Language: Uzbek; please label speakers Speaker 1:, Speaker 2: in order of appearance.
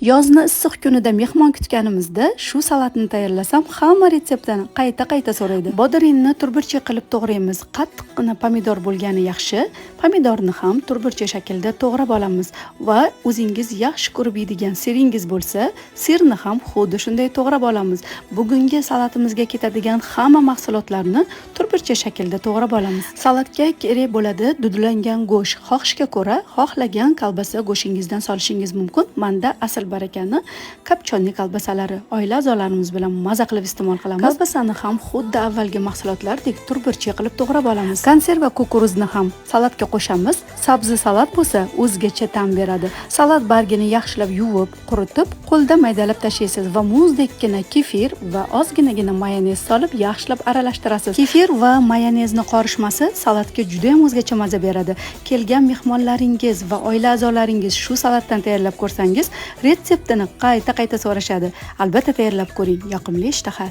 Speaker 1: Yozni issiq kunida mehmon kutganimizda shu salatni tayyorlasam, hamma retseptini qayta-qayta so'raydi. Bodringni turburcha qilib to'g'raymiz. Qattiqqina pomidor bo'lgani yaxshi. Pomidorni ham turburcha shaklda to'g'rab olamiz va o'zingiz yaxshi ko'rib yeydigan siringiz bo'lsa, sirni ham xuddi shunday to'g'rab olamiz. Bugungi salatimizga ketadigan hamma mahsulotlarni turburcha shaklda to'g'rab olamiz. Salatga kerak bo'ladi dudlangan go'sht. Xohishga ko'ra xohlagan kolbasa go'shtingizdan solishingiz mumkin. Manda Asl Barakani копчёный kolbasalari oila a'zolarimiz bilan maza qilib iste'mol qilamiz. Kolbasani ham xuddi avvalgi mahsulotlardek turburcha qilib to'g'rab olamiz. Konserva kukuruzni ham salatga qo'shamiz. Sabzi salat bo'lsa o'zgacha ta'm beradi. Salat bargini yaxshilab yuvib, quritib, qo'lda maydalab tashlaysiz va muzdekkina kefir va ozginagina mayonez solib yaxshilab aralashtirasiz. Kefir va mayonezni qorishmasi salatga juda ham o'zgacha maza beradi. Kelgan mehmonlaringiz va oila a'zolaringiz shu salatdan tayyorlab ko'rsangiz, retseptini qayta-qayta so'rashadi. Albatta tayyorlab ko'ring. Yoqimli ishtaha.